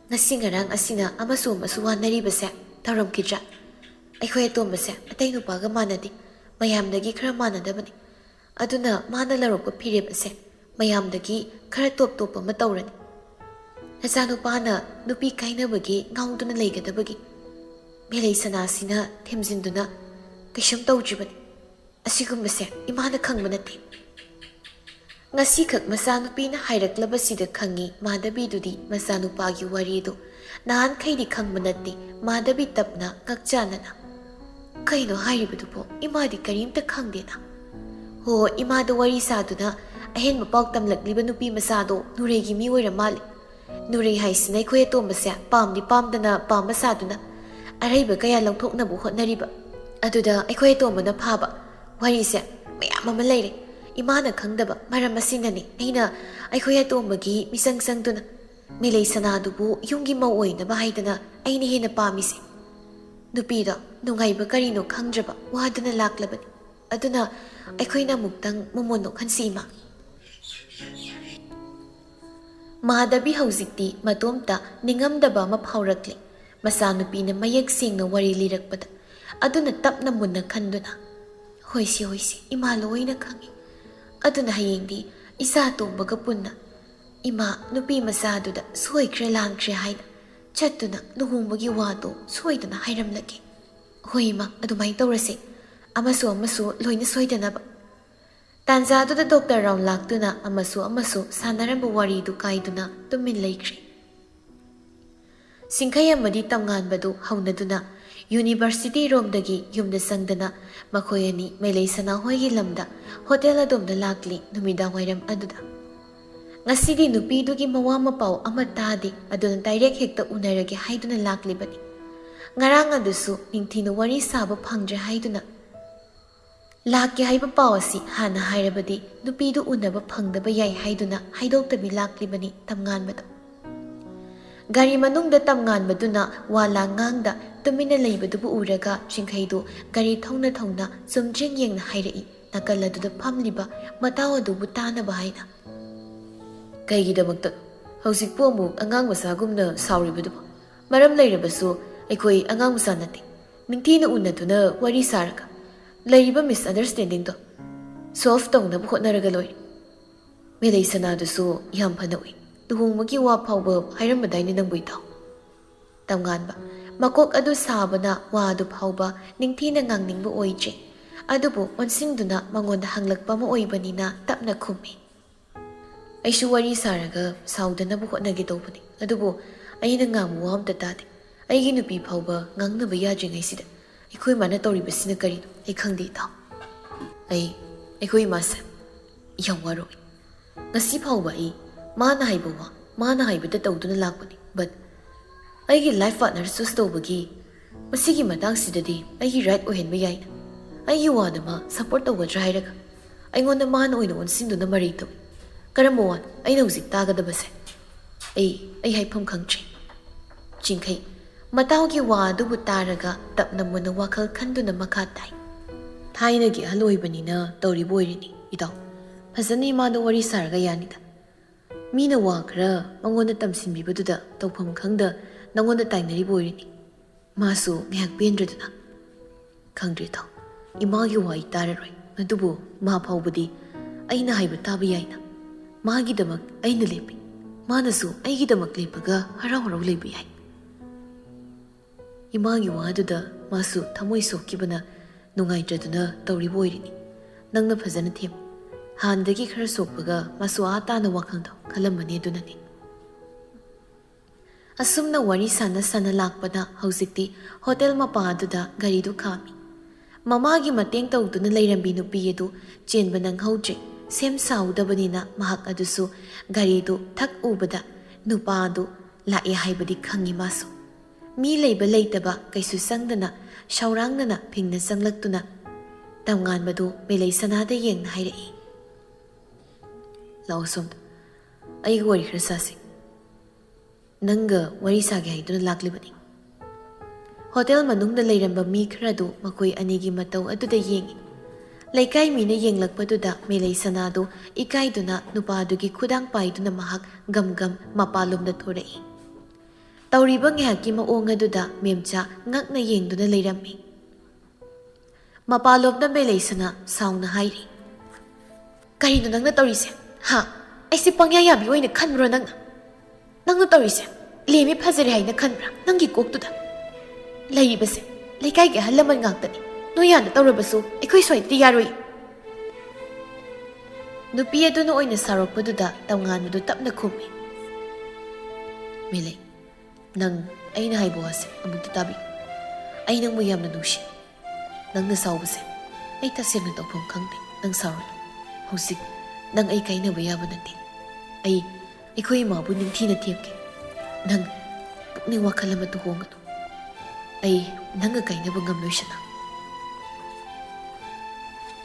ꯉꯁꯤ ꯉꯔꯥꯡ ꯑꯁꯤꯅ ꯑꯃꯁꯨ ꯑꯃꯁꯨ ꯋꯥꯅꯔꯤꯕꯁꯦ ꯇꯧꯔꯝꯈꯤꯗ꯭ꯔꯥ? ꯑꯩꯈꯣꯏ ꯑꯇꯣꯝꯕꯁꯦ ꯑꯇꯩ ꯅꯨꯄꯥꯒ ꯃꯥꯟꯅꯗꯦ, ꯃꯌꯥꯝꯗꯒꯤ ꯈꯔ ꯃꯥꯟꯅꯗꯕꯅꯤ꯫ ꯑꯗꯨꯅ ꯃꯥꯅ ꯂꯧꯔꯛꯄ ꯐꯤꯔꯦꯞ ꯑꯁꯦ ꯃꯌꯥꯝꯗꯒꯤ ꯈꯔ ꯇꯣꯞ ꯇꯣꯞꯄ ꯑꯃ ꯇꯧꯔꯅꯤ꯫ ꯅꯆꯥꯅꯨꯄꯥꯅ ꯅꯨꯄꯤ ꯀꯥꯏꯅꯕꯒꯤ ꯉꯥꯎꯗꯨꯅ ꯂꯩꯒꯗꯕꯒꯤ ꯃꯦꯂꯩ ꯁꯅꯥꯁꯤꯅ ꯊꯦꯝꯖꯤꯟꯗꯨꯅ ꯀꯩꯁꯨꯝ ꯇꯧꯗ꯭ꯔꯤꯕꯅꯤ꯫ ꯑꯁꯤꯒꯨꯝꯕꯁꯦ ꯏꯃꯥꯅ ꯈꯪꯕ ꯅꯠꯇꯦ꯫ ꯉꯁꯤꯈꯛ ꯃꯆꯥꯅꯨꯄꯤꯅ ꯍꯥꯏꯔꯛꯂꯕꯁꯤꯗ ꯈꯪꯉꯤ ꯃꯥꯙꯕꯤꯗꯨꯗꯤ ꯃꯆꯥꯅꯨꯄꯥꯒꯤ ꯋꯥꯔꯤꯗꯨ ꯅꯍꯥꯟꯈꯩꯗꯤ ꯈꯪꯕ ꯅꯠꯇꯦ꯫ ꯃꯥꯙꯕꯤ ꯇꯞꯅ ꯉꯛꯆꯥꯅꯅ, "ꯀꯩꯅꯣ ꯍꯥꯏꯔꯤꯕꯗꯨꯕꯣ? ꯏꯃꯥꯗꯤ ꯀꯔꯤꯝꯇ ꯈꯪꯗꯦꯅ?" "ꯍꯣ, ꯏꯃꯥꯗ ꯋꯥꯔꯤ ꯁꯥꯗꯨꯅ ꯑꯍꯦꯟꯕ ꯄꯥꯎ ꯇꯝꯂꯛꯂꯤꯕ ꯅꯨꯄꯤ ꯃꯆꯥꯗꯣ ꯅꯨꯔꯩꯒꯤ ꯃꯤ ꯑꯣꯏꯔ ꯃꯥꯜꯂꯦ꯫ ꯅꯨꯔꯩ ꯍꯥꯏꯁꯤꯅ ꯑꯩꯈꯣꯏ ꯑꯇꯣꯝꯕꯁꯦ ꯄꯥꯝꯗꯤ ꯄꯥꯝꯗꯅ ꯄꯥꯝꯕ ꯁꯥꯗꯨꯅ ꯑꯔꯩꯕ ꯀꯌꯥ ꯂꯧꯊꯣꯛꯅꯕ ꯍꯣꯠꯅꯔꯤꯕ꯫ ꯑꯗꯨꯗ ꯑꯩꯈꯣꯏ ꯑꯇꯣꯝꯕꯅ ꯐꯥꯕ꯫ ꯋꯥꯔꯤꯁꯦ ꯃꯌꯥꯝ ꯑꯃ ꯂꯩꯔꯦ꯫ ꯏꯃꯥꯅ ꯈꯪꯗꯕ ꯃꯔꯝ ꯑꯁꯤꯅꯅꯤ ꯑꯩꯅ ꯑꯩꯈꯣꯏ ꯑꯇꯣꯝꯕꯒꯤ ꯃꯤꯆꯪ ꯆꯪꯗꯨꯅ ꯃꯦꯂꯩ ꯁꯅꯥꯗꯨꯕꯨ ꯌꯨꯝꯒꯤ ꯃꯧ ꯑꯣꯏꯅꯕ ꯍꯥꯏꯗꯅ ꯑꯩꯅ ꯍꯦꯟꯅ ꯄꯥꯝꯃꯤꯁꯦ꯫ ꯅꯨꯄꯤꯗꯣ ꯅꯨꯡꯉꯥꯏꯕ ꯀꯔꯤꯅꯣ ꯈꯪꯗ꯭ꯔꯕ ꯋꯥꯗꯨꯅ ꯂꯥꯛꯂꯕꯅꯤ꯫ ꯑꯗꯨꯅ ꯑꯩꯈꯣꯏꯅ ꯑꯃꯨꯛꯇꯪ ꯃꯃꯣꯟ ꯅꯣꯛꯍꯟꯁꯤ, ꯏꯃꯥ꯫" ꯃꯥꯙꯕꯤ ꯍꯧꯖꯤꯛꯇꯤ ꯃꯇꯣꯝꯇ ꯅꯤꯡꯉꯝꯗꯕ ꯑꯃ ꯐꯥꯎꯔꯛꯂꯦ꯫ ꯃꯆꯥꯅꯨꯄꯤꯅ ꯃꯌꯦꯛ ꯁꯦꯡꯅ ꯋꯥꯔꯤ ꯂꯤꯔꯛꯄꯗ꯫ ꯑꯗꯨꯅ ꯇꯞꯅ ꯃꯨꯟꯅ ꯈꯟꯗꯨꯅ, "ꯍꯣꯏꯁꯦ, ꯍꯣꯏꯁꯦ, ꯏꯃꯥ ꯂꯣꯏꯅ ꯈꯪꯉꯤ꯫ ꯑꯗꯨꯅ ꯍꯌꯦꯡꯗꯤ ꯏꯆꯥ ꯑꯇꯣꯝꯕꯒ ꯄꯨꯟꯅ ꯏꯃꯥ ꯅꯨꯄꯤ ꯃꯆꯥꯗꯨꯗ ꯁꯣꯏꯈ꯭ꯔꯦ ꯂꯥꯟꯈ꯭ꯔꯦ ꯍꯥꯏꯅ ꯆꯠꯇꯨꯅ ꯂꯨꯍꯣꯡꯕꯒꯤ ꯋꯥꯗꯣ ꯁꯣꯏꯗꯅ ꯍꯥꯏꯔꯝꯂꯒꯦ꯫" "ꯍꯣꯏ ꯏꯃꯥ, ꯑꯗꯨꯃꯥꯏꯅ ꯇꯧꯔꯁꯦ꯫ ꯑꯃꯁꯨ ꯑꯃꯁꯨ ꯂꯣꯏꯅ ꯁꯣꯏꯗꯅꯕ꯫" ꯇꯥꯟꯖꯥꯗꯨꯗ ꯗꯣꯛꯇꯔ ꯔꯥꯎꯟ ꯂꯥꯛꯇꯨꯅ ꯑꯃꯁꯨ ꯑꯃꯁꯨ ꯁꯥꯟꯅꯔꯝꯕ ꯋꯥꯔꯤꯗꯨ ꯀꯥꯏꯗꯨꯅ ꯇꯨꯃꯤꯟ ꯂꯩꯈ꯭ꯔꯦ꯫ ꯁꯤꯡꯈꯩ ꯑꯃꯗꯤ ꯇꯝꯉꯥꯟꯕꯗꯨ ꯍꯧꯅꯗꯨꯅ ꯌꯨꯅꯤꯚꯔꯁꯤꯇꯤ ꯔꯣꯝꯗꯒꯤ ꯌꯨꯝꯗ ꯆꯪꯗꯅ ꯃꯈꯣꯏ ꯑꯅꯤ ꯃꯦꯂꯩ ꯁꯅꯥꯍꯣꯏꯒꯤ ꯂꯝꯗ ꯍꯣꯇꯦꯜ ꯑꯗꯣꯝꯗ ꯂꯥꯛꯂꯤ꯫ ꯅꯨꯃꯤꯗꯥꯡ ꯋꯥꯏꯔꯝ ꯑꯗꯨꯗ ꯉꯁꯤꯗꯤ ꯅꯨꯄꯤꯗꯨꯒꯤ ꯃꯋꯥ ꯃꯄꯥꯎ ꯑꯃ ꯇꯥꯗꯦ, ꯑꯗꯨꯅ ꯗꯥꯏꯔꯦꯛ ꯍꯦꯛꯇ ꯎꯅꯔꯒꯦ ꯍꯥꯏꯗꯨꯅ ꯂꯥꯛꯂꯤꯕꯅꯤ꯫ ꯉꯔꯥꯡ ꯑꯗꯨꯁꯨ ꯅꯤꯡꯊꯤꯅ ꯋꯥꯔꯤ ꯁꯥꯕ ꯐꯪꯗ꯭ꯔꯦ ꯍꯥꯏꯗꯨꯅ ꯂꯥꯛꯀꯦ ꯍꯥꯏꯕ ꯄꯥꯎ ꯑꯁꯤ ꯍꯥꯟꯅ ꯍꯥꯏꯔꯕꯗꯤ ꯅꯨꯄꯤꯗꯨ ꯎꯅꯕ ꯐꯪꯗꯕ ꯌꯥꯏ ꯍꯥꯏꯗꯨꯅ ꯍꯥꯏꯗꯣꯛꯇꯕꯤ ꯂꯥꯛꯂꯤꯕꯅꯤ ꯇꯝꯉꯥꯟꯕꯗꯣ꯫ ꯒꯥꯔꯤ ꯃꯅꯨꯡꯗ ꯇꯝꯉꯥꯟꯕꯗꯨꯅ ꯋꯥ ꯂꯥꯡ ꯉꯥꯡꯗ ꯇꯨꯃꯤꯟꯅ ꯂꯩꯕꯗꯨꯕꯨ ꯎꯔꯒ ꯆꯤꯡꯈꯩꯗꯨ ꯒꯥꯔꯤ ꯊꯧꯅ ꯊꯧꯅ ꯆꯨꯝꯗ꯭ꯔꯤꯡ ꯌꯦꯡꯅ ꯍꯥꯏꯔꯛꯏ, ꯅꯥꯀꯜ ꯑꯗꯨꯗ ꯐꯝꯂꯤꯕ ꯃꯇꯥꯎ ꯑꯗꯨꯕꯨ ꯇꯥꯅꯕ ꯍꯥꯏꯅ꯫ ꯀꯩꯒꯤꯗꯃꯛꯇ ꯍꯧꯖꯤꯛꯄꯨ ꯑꯃꯨꯛ ꯑꯉꯥꯡ ꯃꯆꯥꯒꯨꯝꯅ ꯁꯥꯎꯔꯤꯕꯗꯨꯕꯣ? ꯃꯔꯝ ꯂꯩꯔꯕꯁꯨ ꯑꯩꯈꯣꯏ ꯑꯉꯥꯡ ꯃꯆꯥ ꯅꯠꯇꯦ꯫ ꯅꯤꯡꯊꯤꯅ ꯎꯅꯗꯨꯅ ꯋꯥꯔꯤ ꯁꯥꯔꯒ ꯂꯩꯔꯤꯕ misunderstandingꯗꯣ solve ꯇꯧꯅꯕ ꯍꯣꯠꯅꯔꯒ ꯂꯣꯏꯔꯦ꯫ ꯃꯦꯂꯩ ꯁꯅꯥꯗꯨꯁꯨ ꯌꯥꯝ ꯐꯅ ꯎꯏ꯫ ꯂꯨꯍꯣꯡꯕꯒꯤ ꯋꯥ ꯐꯥꯎꯕ ꯍꯥꯏꯔꯝꯕꯗꯥꯏꯅꯦ ꯅꯪꯕꯨ, ꯏꯇꯥꯎ? ꯇꯝꯉꯥꯟꯕ, ꯃꯀꯣꯛ ꯑꯗꯨ ꯁꯥꯕꯅ ꯋꯥ ꯑꯗꯨ ꯐꯥꯎꯕ ꯅꯤꯡꯊꯤꯅ ꯉꯥꯡꯅꯤꯡꯕ ꯑꯣꯏꯗ꯭ꯔꯤ꯫ ꯑꯗꯨꯕꯨ ꯑꯣꯟꯁꯤꯟꯗꯨꯅ ꯃꯉꯣꯟꯗ ꯍꯪꯂꯛꯄ ꯑꯃ ꯑꯣꯏꯕꯅꯤꯅ ꯇꯞꯅ ꯈꯨꯝꯃꯤ꯫ ꯑꯩꯁꯨ ꯋꯥꯔꯤ ꯁꯥꯔꯒ ꯁꯥꯎꯗꯅꯕ ꯍꯣꯠꯅꯒꯦ ꯇꯧꯕꯅꯤ, ꯑꯗꯨꯕꯨ ꯑꯩꯅ ꯉꯥꯡꯕ ꯋꯥ ꯑꯝꯇ ꯇꯥꯗꯦ꯫ ꯑꯩꯒꯤ ꯅꯨꯄꯤ ꯐꯥꯎꯕ ꯉꯥꯡꯅꯕ ꯌꯥꯗ꯭ꯔꯤꯉꯩꯁꯤꯗ ꯑꯩꯈꯣꯏ ꯃꯥꯅ ꯇꯧꯔꯤꯕꯁꯤꯅ ꯀꯔꯤꯅꯣ? ꯑꯩ ꯈꯪꯗꯦ, ꯏꯇꯥꯎ꯫ ꯑꯩ, ꯑꯩꯈꯣꯏ ꯏꯃꯥꯁꯦ ꯌꯥꯝ ꯋꯥꯔꯧꯏ꯫ ꯉꯁꯤ ꯐꯥꯎꯕ ꯑꯩ ꯃꯥꯅ ꯍꯥꯏꯕ ꯋꯥ, ꯃꯥꯅ ꯍꯥꯏꯕꯗ ꯇꯧꯗꯨꯅ ꯂꯥꯛꯄꯅꯤ꯫ But ꯑꯩꯒꯤ life partner choose ꯇꯧꯕꯒꯤ ꯃꯁꯤꯒꯤ ꯃꯇꯥꯡꯁꯤꯗꯗꯤ ꯑꯩꯒꯤ right ꯑꯣꯏꯍꯟꯕ ꯌꯥꯏꯅ꯫ ꯑꯩꯒꯤ ꯋꯥꯗ ꯃꯥ support ꯇꯧꯒꯗ꯭ꯔꯥ ꯍꯥꯏꯔꯒ ꯑꯩꯉꯣꯟꯗ ꯃꯥꯅ ꯑꯣꯏꯅ ꯑꯣꯟꯁꯤꯟꯗꯨꯅ ꯃꯔꯩ ꯇꯧꯏ꯫ ꯀꯔꯝꯕ ꯋꯥꯅꯣ ꯑꯩꯅ ꯍꯧꯖꯤꯛ ꯇꯥꯒꯗꯕꯁꯦ? ꯑꯩ, ꯑꯩ ꯍꯥꯏꯐꯝ ꯈꯪꯗ꯭ꯔꯦ꯫ ꯆꯤꯡꯈꯩ, ꯃꯇꯥꯎꯒꯤ ꯋꯥ ꯑꯗꯨꯕꯨ ꯇꯥꯔꯒ ꯇꯞꯅ ꯃꯨꯟꯅ ꯋꯥꯈꯜ ꯈꯟꯗꯨꯅ ꯃꯈꯥ ꯇꯥꯏ꯫ ꯊꯥꯏꯅꯒꯤ ꯑꯍꯜ ꯑꯣꯏꯕꯅꯤꯅ ꯇꯧꯔꯤꯕ ꯑꯣꯏꯔꯤꯅꯤ, ꯏꯇꯥꯎ꯫ ꯐꯖꯅ ꯏꯃꯥꯗ ꯋꯥꯔꯤ ꯁꯥꯔꯒ ꯌꯥꯅꯤꯗ꯫ ꯃꯤꯅ ꯋꯥ ꯈꯔ ꯃꯉꯣꯟꯗ ꯇꯝꯁꯤꯟꯕꯤꯕꯗꯨꯗ ꯇꯧꯐꯝ ꯈꯪꯗ ꯅꯉꯣꯟꯗ ꯇꯥꯏꯅꯔꯤꯕ ꯑꯣꯏꯔꯤꯅꯤ꯫ ꯃꯥꯁꯨ ꯉꯥꯏꯍꯥꯛ ꯄꯦꯟꯗ꯭ꯔꯗꯨꯅ, "ꯈꯪꯗ꯭ꯔꯦ ꯏꯇꯥꯎ, ꯏꯃꯥꯒꯤ ꯋꯥ ꯑꯩ ꯇꯥꯔꯔꯣꯏ꯫ ꯑꯗꯨꯕꯨ ꯃꯥ ꯐꯥꯎꯕꯗꯤ ꯑꯩꯅ ꯍꯥꯏꯕ ꯇꯥꯕ ꯌꯥꯏꯅ꯫ ꯃꯥꯒꯤꯗꯃꯛ ꯑꯩꯅ ꯂꯦꯞꯄꯤ꯫ ꯃꯥꯅꯁꯨ ꯑꯩꯒꯤꯗꯃꯛ ꯂꯦꯞꯄꯒ ꯍꯔꯥꯎ ꯍꯔꯥꯎ ꯂꯩꯕ ꯌꯥꯏ꯫" ꯏꯃꯥꯒꯤ ꯋꯥꯗꯨꯗ ꯃꯥꯁꯨ ꯊꯃꯣꯏ ꯁꯣꯛꯈꯤꯕꯅ ꯅꯨꯡꯉꯥꯏꯇ꯭ꯔꯗꯨꯅ ꯇꯧꯔꯤꯕ ꯑꯣꯏꯔꯤꯅꯤ꯫ ꯅꯪꯅ ꯐꯖꯅ ꯊꯦꯝꯃꯨ꯫ ꯍꯥꯟꯅꯗꯒꯤ ꯈꯔ ꯁꯣꯛꯄꯒ ꯃꯥꯁꯨ ꯑꯥ ꯇꯥꯅ ꯋꯥꯈꯜꯗꯣ ꯈꯜꯂꯝꯃꯅꯤ ꯑꯗꯨꯅꯅꯤ꯫ ꯑꯁꯨꯝꯅ ꯋꯥꯔꯤ ꯁꯥꯟꯅ ꯁꯥꯟꯅ ꯂꯥꯛꯄꯗ ꯍꯧꯖꯤꯛꯇꯤ ꯍꯣꯇꯦꯜ ꯃꯄꯥ ꯑꯗꯨꯗ ꯒꯥꯔꯤꯗꯨ ꯈꯥꯝꯃꯤ꯫ ꯃꯃꯥꯒꯤ ꯃꯇꯦꯡ ꯇꯧꯗꯨꯅ ꯂꯩꯔꯝꯕꯤ ꯅꯨꯄꯤ ꯑꯗꯨ ꯆꯦꯟꯕ ꯅꯪꯍꯧꯗ꯭ꯔꯦ꯫ ꯁꯦꯝ ꯁꯥꯍꯧꯗꯕꯅꯤꯅ ꯃꯍꯥꯛ ꯑꯗꯨꯁꯨ ꯒꯥꯔꯤꯗꯨ ꯊꯛ ꯎꯕꯗ ꯅꯨꯄꯥ ꯑꯗꯨ ꯂꯥꯛꯑꯦ ꯍꯥꯏꯕꯗꯤ ꯈꯪꯉꯤ ꯃꯥꯁꯨ꯫ ꯃꯤ ꯂꯩꯕ ꯂꯩꯇꯕ ꯀꯩꯁꯨ ꯆꯪꯗꯅ ꯁꯧꯔꯥꯡꯅꯅ ꯐꯤꯡꯅ ꯆꯪꯂꯛꯇꯨꯅ ꯇꯝꯉꯥꯟꯕꯗꯨ ꯃꯦꯂꯩ ꯁꯅꯥꯗ ꯌꯦꯡꯅ ꯍꯥꯏꯔꯛꯏ, "ꯂꯥꯛꯑꯣ ꯁꯣꯝꯗ, ꯑꯩꯒ ꯋꯥꯔꯤ ꯈꯔ ꯁꯥꯁꯤ꯫ ꯅꯪꯒ ꯋꯥꯔꯤ ꯁꯥꯒꯦ ꯍꯥꯏꯗꯨꯅ ꯂꯥꯛꯂꯤꯕꯅꯤ꯫" ꯍꯣꯇꯦꯜ ꯃꯅꯨꯡꯗ ꯂꯩꯔꯝꯕ ꯃꯤ ꯈꯔꯗꯨ ꯃꯈꯣꯏ ꯑꯅꯤꯒꯤ ꯃꯇꯧ ꯑꯗꯨꯗ ꯌꯦꯡꯏ꯫ ꯂꯩꯀꯥꯏ ꯃꯤꯅ ꯌꯦꯡꯂꯛꯄꯗꯨꯗ ꯃꯦꯂꯩ ꯁꯅꯥꯗꯨ ꯏꯀꯥꯏꯗꯨꯅ ꯅꯨꯄꯥꯗꯨꯒꯤ ꯈꯨꯗꯥꯡ ꯄꯥꯏꯗꯨꯅ ꯃꯍꯥꯛ ꯒꯝ ꯒꯝ ꯃꯄꯥꯟꯂꯣꯝꯗ ꯊꯣꯔꯛꯏ꯫ ꯇꯧꯔꯤꯕ ꯉꯥꯏꯍꯥꯛꯀꯤ ꯃꯑꯣꯡ ꯑꯗꯨꯗ ꯃꯦꯝꯆꯥ ꯉꯛꯅ ꯌꯦꯡꯗꯨꯅ ꯂꯩꯔꯝꯃꯤ꯫ ꯃꯄꯥꯟꯂꯣꯝꯗ ꯃꯦꯂꯩ ꯁꯅꯥ ꯁꯥꯎꯅ ꯍꯥꯏꯔꯤ, "ꯀꯔꯤꯅꯣ ꯅꯪꯅ ꯇꯧꯔꯤꯁꯦ? ꯍꯥ? ꯑꯩꯁꯦ ꯄꯪꯌꯥ ꯌꯥꯕꯤ ꯑꯣꯏꯅ ꯈꯟꯕ꯭ꯔꯣ ꯅꯪꯅ? ꯅꯪꯅ ꯇꯧꯔꯤꯁꯦ ꯂꯦꯝꯃꯤ ꯐꯖꯔꯦ ꯍꯥꯏꯅ ꯈꯟꯕ꯭ꯔꯥ ꯅꯪꯒꯤ ꯀꯣꯛꯇꯨꯗ? ꯂꯩꯔꯤꯕꯁꯦ ꯂꯩꯀꯥꯏꯒꯤ ꯑꯍꯜ ꯂꯃꯟ ꯉꯥꯛꯇꯅꯤ꯫ ꯅꯣꯏ ꯌꯥꯅ ꯇꯧꯔꯕꯁꯨ ꯑꯩꯈꯣꯏ ꯁ꯭ꯋꯥꯏꯗꯗꯤ ꯌꯥꯔꯣꯏ꯫" ꯅꯨꯄꯤ ꯑꯗꯨꯅ ꯑꯣꯏꯅ ꯁꯥꯎꯔꯛꯄꯗꯨꯗ ꯇꯝꯉꯥꯟꯕꯗꯨ ꯇꯞꯅ ꯈꯨꯝꯃꯤ, "ꯃꯦꯂꯩ, ꯅꯪ ꯑꯩꯅ ꯍꯥꯏꯕ ꯋꯥꯁꯦ ꯑꯃꯨꯛꯇ ꯇꯥꯕꯤꯌꯨ꯫ ꯑꯩ ꯅꯪꯕꯨ ꯌꯥꯝꯅ ꯅꯨꯡꯁꯤ꯫ ꯅꯪꯅ ꯁꯥꯎꯕꯁꯦ ꯑꯩ ꯇꯁꯦꯡꯅ ꯇꯧꯐꯝ ꯈꯪꯗꯦ꯫ ꯅꯪ ꯁꯥꯎꯔꯅꯨ꯫ ꯍꯧꯖꯤꯛ ꯅꯪ ꯑꯩ ꯀꯥꯏꯅꯕ ꯌꯥꯕ ꯅꯠꯇꯦ꯫ ꯑꯩ ꯑꯩꯈꯣꯏ ꯏꯃꯥꯕꯨ ꯅꯤꯡꯊꯤꯅ ꯊꯦꯝꯒꯦ꯫ ꯅꯪ ꯄꯨꯛꯅꯤꯡ ꯋꯥꯈꯜ ꯑꯃꯠꯇ ꯍꯣꯡꯒꯅꯨ꯫ ꯑꯩ ꯅꯪꯒ ꯀꯥꯏꯅꯕ ꯉꯝꯂꯣꯏ, ꯁꯅꯥ꯫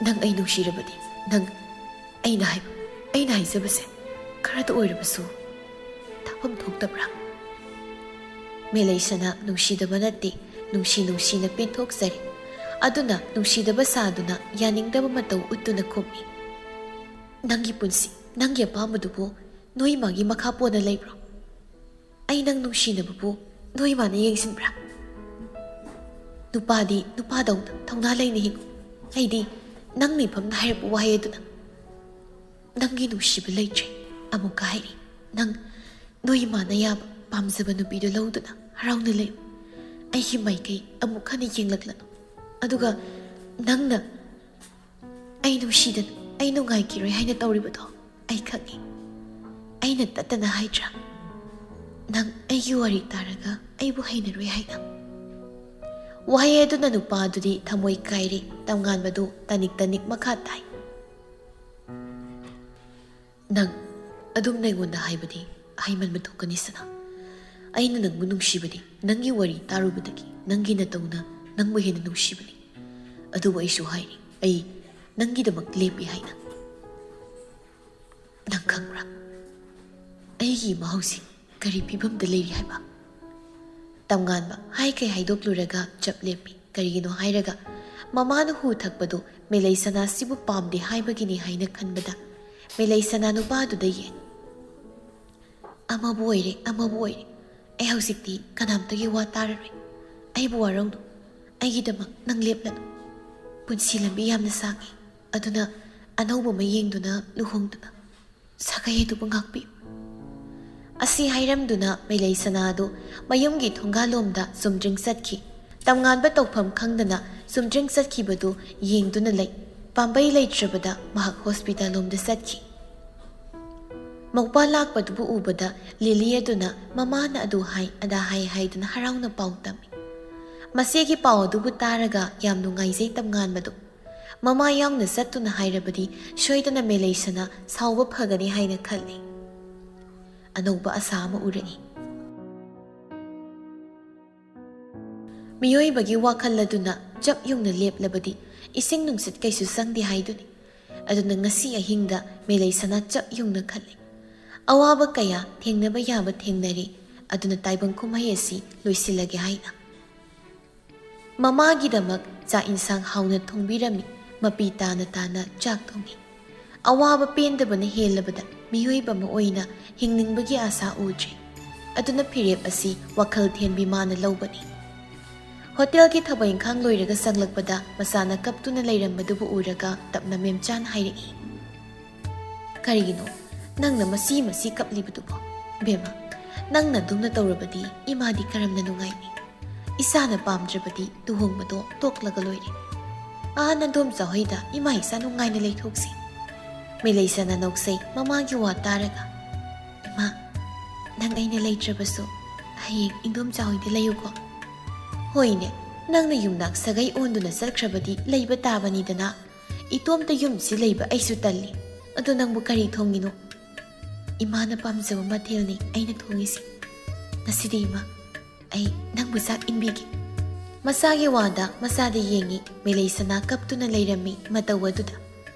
ꯅꯪ ꯑꯩ ꯅꯨꯡꯁꯤꯔꯕꯗꯤ ꯅꯪ ꯑꯩꯅ ꯍꯥꯏꯕ, ꯑꯩꯅ ꯍꯥꯏꯖꯕꯁꯦ ꯈꯔꯇ ꯑꯣꯏꯔꯕꯁꯨ ꯇꯥꯐꯝ ꯊꯣꯛꯇꯕ꯭ꯔꯥ?" ꯃꯦꯂꯩꯁꯅ ꯅꯨꯡꯁꯤꯗꯕ ꯅꯠꯇꯦ, ꯅꯨꯡꯁꯤ ꯅꯨꯡꯁꯤꯅ ꯄꯦꯟꯊꯣꯛꯆꯔꯦ꯫ ꯑꯗꯨꯅ ꯅꯨꯡꯁꯤꯗꯕ ꯁꯥꯗꯨꯅ ꯌꯥꯅꯤꯡꯗꯕ ꯃꯇꯧ ꯎꯠꯇꯨꯅ ꯈꯨꯝꯃꯤ, "ꯅꯪꯒꯤ ꯄꯨꯟꯁꯤ, ꯅꯪꯒꯤ ꯑꯄꯥꯝꯕꯗꯨꯕꯨ ꯅꯣꯏ ꯃꯥꯒꯤ ꯃꯈꯥ ꯄꯣꯟꯅ ꯂꯩꯕ꯭ꯔꯣ? ꯑꯩ ꯅꯪ ꯅꯨꯡꯁꯤꯅꯕꯕꯨ ꯅꯣꯏ ꯃꯥꯅ ꯌꯦꯡꯁꯤꯟꯕ꯭ꯔꯥ? ꯅꯨꯄꯥꯗꯤ ꯅꯨꯄꯥꯗꯧꯅ ꯊꯧꯅꯥ ꯂꯩꯅ ꯍꯤꯡꯉꯨ꯫ ꯑꯩꯗꯤ ꯅꯪ ꯃꯤꯐꯝꯅ ꯍꯥꯏꯔꯛꯄ ꯋꯥꯍꯩ ꯑꯗꯨꯅ ꯅꯪꯒꯤ ꯅꯨꯡꯁꯤꯕ ꯂꯩꯇ꯭ꯔꯦ꯫ ꯑꯃꯨꯛꯀ ꯍꯥꯏꯔꯤ, ꯅꯪ ꯅꯣꯏ ꯏꯃꯥꯅ ꯌꯥꯕ ꯄꯥꯝꯖꯕ ꯅꯨꯄꯤꯗꯨ ꯂꯧꯗꯨꯅ ꯍꯔꯥꯎꯅ ꯂꯩꯌꯨ꯫ ꯑꯩꯒꯤ ꯃꯥꯏꯀꯩ ꯑꯃꯨꯛ ꯍꯟꯅ ꯌꯦꯡꯂꯛꯂꯅꯨ꯫ ꯑꯗꯨꯒ ꯅꯪꯅ ꯑꯩ ꯅꯨꯡꯁꯤꯗꯅ ꯑꯩ ꯅꯨꯡꯉꯥꯏꯈꯤꯔꯣꯏ ꯍꯥꯏꯅ ꯇꯧꯔꯤꯕꯗꯣ ꯑꯩ ꯈꯪꯉꯤ꯫ ꯑꯩꯅ ꯇꯠꯇꯅ ꯍꯥꯏꯗ꯭ꯔꯥ, ꯅꯪ ꯑꯩꯒꯤ ꯋꯥꯔꯤ ꯇꯥꯔꯒ ꯑꯩꯕꯨ ꯍꯩꯅꯔꯣꯏ ꯍꯥꯏꯅ?" ꯋꯥꯍꯩ ꯑꯗꯨꯅ ꯅꯨꯄꯥ ꯑꯗꯨꯗꯤ ꯊꯃꯣꯏ ꯀꯥꯏꯔꯦ꯫ ꯇꯝꯉꯥꯟꯕꯗꯨ ꯇꯅꯤꯛ ꯇꯅꯤꯛ ꯃꯈꯥ ꯇꯥꯏ꯫ "ꯅꯪ ꯑꯗꯨꯝꯅ ꯑꯩꯉꯣꯟꯗ ꯍꯥꯏꯕꯗꯤ ꯍꯥꯏꯃꯟꯕ ꯊꯣꯛꯀꯅꯤ, ꯁꯅꯥ꯫ ꯑꯩꯅ ꯅꯪꯕꯨ ꯅꯨꯡꯁꯤꯕꯗꯤ ꯅꯪꯒꯤ ꯋꯥꯔꯤ ꯇꯥꯔꯨꯕꯗꯒꯤ ꯅꯪꯒꯤ ꯅꯇꯧꯅ ꯅꯪꯕꯨ ꯍꯦꯟꯅ ꯅꯨꯡꯁꯤꯕꯅꯤ꯫ ꯑꯗꯨꯕꯨ ꯑꯩꯁꯨ ꯍꯥꯏꯔꯤ, ꯑꯩ ꯅꯪꯒꯤꯗꯃꯛ ꯂꯦꯞꯄꯤ ꯍꯥꯏꯅ꯫ ꯅꯪ ꯈꯪꯕ꯭ꯔꯥ? ꯑꯩꯒꯤ ꯏꯃꯥ ꯍꯧꯖꯤꯛ ꯀꯔꯤ ꯐꯤꯕꯝꯗ ꯂꯩꯔꯤ ꯍꯥꯏꯕ?" ꯇꯝꯉꯥꯟꯕ ꯍꯥꯏꯈꯩ ꯍꯥꯏꯗꯣꯛꯂꯨꯔꯒ ꯆꯞ ꯂꯦꯞꯄꯤ꯫ ꯀꯔꯤꯒꯤꯅꯣ ꯍꯥꯏꯔꯒ ꯃꯃꯥꯅ ꯍꯨ ꯊꯛꯄꯗꯨ ꯃꯦꯂꯩꯁꯅꯥꯁꯤꯕꯨ ꯄꯥꯝꯗꯦ ꯍꯥꯏꯕꯒꯤꯅꯤ ꯍꯥꯏꯅ ꯈꯟꯕꯗ ꯃꯦꯂꯩꯁꯅꯥ ꯅꯨꯄꯥꯗꯨꯗ ꯌꯦꯡ꯫ "ꯑꯃꯕꯨ ꯑꯣꯏꯔꯦ, ꯑꯃꯕꯨ ꯑꯣꯏꯔꯦ, ꯑꯩ ꯍꯧꯖꯤꯛꯇꯤ ꯀꯅꯥꯝꯇꯒꯤ ꯋꯥ ꯇꯥꯔꯔꯣꯏ꯫ ꯑꯩꯕꯨ ꯋꯥꯔꯧꯅꯨ, ꯑꯩꯒꯤꯗꯃꯛ ꯅꯪ ꯂꯦꯞꯂꯅꯨ꯫ ꯄꯨꯟꯁꯤ ꯂꯝꯕꯤ ꯌꯥꯝꯅ ꯁꯥꯡꯉꯤ, ꯑꯗꯨꯅ ꯑꯅꯧꯕ ꯑꯃ ꯌꯦꯡꯗꯨꯅ ꯂꯨꯍꯣꯡꯗꯨꯅ ꯁꯥꯒꯩ ꯑꯗꯨꯕꯨ ꯉꯥꯛꯄꯤꯌꯨ"꯫ ꯑꯁꯤ ꯍꯥꯏꯔꯝꯗꯨꯅ ꯃꯦꯂꯩꯁꯅꯥꯗꯨ ꯃꯌꯨꯝꯒꯤ ꯊꯣꯡꯒꯥꯜꯂꯣꯝꯗ ꯆꯨꯝꯗ꯭ꯔꯤꯡ ꯆꯠꯈꯤ꯫ ꯇꯝꯉꯥꯟꯕ ꯇꯧꯐꯝ ꯈꯪꯗꯅ ꯆꯨꯝꯗ꯭ꯔꯤꯡ ꯆꯠꯈꯤꯕꯗꯨ ꯌꯦꯡꯗꯨꯅ ꯂꯩ꯫ ꯄꯥꯝꯕꯩ ꯂꯩꯇ꯭ꯔꯕꯗ ꯃꯍꯥꯛ ꯍꯣꯁꯄꯤꯇꯥꯜ ꯂꯣꯝꯗ ꯆꯠꯈꯤ꯫ ꯃꯧꯄꯥ ꯂꯥꯛꯄꯗꯨꯕꯨ ꯎꯕꯗ ꯂꯤꯂꯤ ꯑꯗꯨꯅ ꯃꯃꯥꯅ ꯑꯗꯨ ꯍꯥꯏ ꯑꯗꯥ ꯍꯥꯏ ꯍꯥꯏꯗꯨꯅ ꯍꯔꯥꯎꯅ ꯄꯥꯎ ꯇꯝꯃꯤ꯫ ꯃꯆꯦꯒꯤ ꯄꯥꯎ ꯑꯗꯨꯕꯨ ꯇꯥꯔꯒ ꯌꯥꯝ ꯅꯨꯡꯉꯥꯏꯖꯩ ꯇꯝꯉꯥꯟꯕꯗꯨ꯫ ꯃꯃꯥ ꯌꯥꯎꯅ ꯆꯠꯇꯨꯅ ꯍꯥꯏꯔꯕꯗꯤ ꯁꯣꯏꯗꯅ ꯃꯦꯂꯩꯁꯅꯥ ꯁꯥꯎꯕ ꯐꯒꯅꯤ ꯍꯥꯏꯅ ꯈꯜꯂꯤ꯫ ꯑꯅꯧꯕ ꯑꯁꯥ ꯑꯃ ꯎꯔꯛꯏ꯫ ꯃꯤꯑꯣꯏꯕꯒꯤ ꯋꯥꯈꯜ ꯑꯗꯨꯅ ꯆꯞ ꯌꯨꯡꯅ ꯂꯦꯞꯂꯕꯗꯤ ꯏꯁꯤꯡ ꯅꯨꯡꯁꯤꯠ ꯀꯩꯁꯨ ꯆꯪꯗꯦ ꯍꯥꯏꯗꯨꯅꯤ꯫ ꯑꯗꯨꯅ ꯉꯁꯤ ꯑꯍꯤꯡꯗ ꯃꯦꯂꯩꯁꯅꯥ ꯆꯞ ꯌꯨꯡꯅ ꯈꯜꯂꯤ꯫ ꯑꯋꯥꯕ ꯀꯌꯥ ꯊꯦꯡꯅꯕ ꯌꯥꯕ ꯊꯦꯡꯅꯔꯤ꯫ ꯑꯗꯨꯅ ꯇꯥꯏꯕꯪ ꯀꯨꯝꯍꯩ ꯑꯁꯤ ꯂꯣꯏꯁꯤꯜꯂꯒꯦ ꯍꯥꯏꯅ꯫ ꯃꯃꯥꯒꯤꯗꯃꯛ ꯆꯥꯛ ꯏꯟꯁꯥꯡ ꯍꯥꯎꯅ ꯊꯣꯡꯕꯤꯔꯝꯃꯤ꯫ ꯃꯄꯤ ꯇꯥꯅ ꯇꯥꯅ ꯆꯥꯛ ꯊꯣꯡꯉꯤ꯫ ꯑꯋꯥꯕ ꯄꯦꯟꯗꯕꯅ ꯍꯦꯜꯂꯕꯗ ꯃꯤꯑꯣꯏꯕ ꯑꯃ ꯑꯣꯏꯅ ꯍꯤꯡꯅꯤꯡꯕꯒꯤ ꯑꯥꯁꯥ ꯎꯗ꯭ꯔꯦ꯫ ꯑꯗꯨꯅ ꯐꯤꯔꯦꯞ ꯑꯁꯤ ꯋꯥꯈꯜ ꯊꯦꯟꯕꯤ ꯃꯥꯅ ꯂꯧꯕꯅꯤ꯫ ꯍꯣꯇꯦꯜꯒꯤ ꯊꯕꯛ ꯏꯪꯈꯥꯡ ꯂꯣꯏꯔꯒ ꯆꯪꯂꯛꯄꯗ ꯃꯆꯥꯅ ꯀꯞꯇꯨꯅ ꯂꯩꯔꯝꯕꯗꯨꯕꯨ ꯎꯔꯒ ꯇꯞꯅ ꯃꯦꯝꯆꯥꯅ ꯍꯥꯏꯔꯛꯏ, "ꯀꯔꯤꯒꯤꯅꯣ ꯅꯪꯅ ꯃꯁꯤ ꯃꯁꯤ ꯀꯞꯂꯤꯕꯗꯨꯕꯣ? ꯕꯦꯝꯃ, ꯅꯪꯅ ꯑꯗꯨꯝꯅ ꯇꯧꯔꯕꯗꯤ ꯏꯃꯥꯗꯤ ꯀꯔꯝꯅ ꯅꯨꯡꯉꯥꯏꯅꯤ? ꯏꯆꯥꯅ ꯄꯥꯝꯗ꯭ꯔꯕꯗꯤ ꯂꯨꯍꯣꯡꯕꯗꯣ ꯇꯣꯛꯂꯒ ꯂꯣꯏꯔꯦ꯫ ꯑꯥ ꯅꯟꯗꯣꯝꯆꯥ ꯍꯣꯏꯗ ꯏꯃꯥ ꯏꯆꯥ ꯅꯨꯡꯉꯥꯏꯅ ꯂꯩꯊꯣꯛꯁꯤ"꯫ ꯃꯦꯂꯩꯁꯅꯥ ꯅꯣꯛꯆꯩ ꯃꯃꯥꯒꯤ ꯋꯥ ꯇꯥꯔꯒ꯫ "ꯏꯃꯥ, ꯅꯪ ꯑꯩꯅ ꯂꯩꯇ꯭ꯔꯕꯁꯨ ꯍꯌꯦꯡ ꯏꯟꯗꯣꯝꯆꯥ ꯍꯣꯏꯗ ꯂꯩꯌꯨꯀꯣ"꯫ "ꯍꯣꯏꯅꯦ, ꯅꯪꯅ ꯌꯨꯝꯅꯥꯛ ꯁꯥꯒꯩ ꯑꯣꯟꯗꯨꯅ ꯆꯠꯈ꯭ꯔꯕꯗꯤ ꯂꯩꯕ ꯇꯥꯕꯅꯤꯗꯅ꯫ ꯏꯇꯣꯝꯇ ꯌꯨꯝꯁꯤ ꯂꯩꯕ ꯑꯩꯁꯨ ꯇꯜꯂꯤ꯫ ꯑꯗꯣ ꯅꯪꯕꯨ ꯀꯔꯤ ꯊꯣꯡꯉꯤꯅꯣ?" "ꯏꯃꯥꯅ ꯄꯥꯝꯖꯕ ꯃꯊꯦꯜꯅꯤ ꯑꯩꯅ ꯊꯣꯡꯉꯤꯁꯦ꯫ ꯉꯁꯤꯗꯤ ꯏꯃꯥ, ꯑꯩ ꯅꯪꯕꯨ ꯆꯥꯛ ꯏꯟꯕꯤꯒꯦ"꯫ ꯃꯆꯥꯒꯤ ꯋꯥꯗ ꯃꯆꯥꯗ ꯌꯦꯡꯉꯤ꯫ ꯃꯦꯂꯩꯁꯅꯥ ꯀꯞꯇꯨꯅ ꯂꯩꯔꯝꯃꯤ ꯃꯇꯧ ꯑꯗꯨꯗ꯫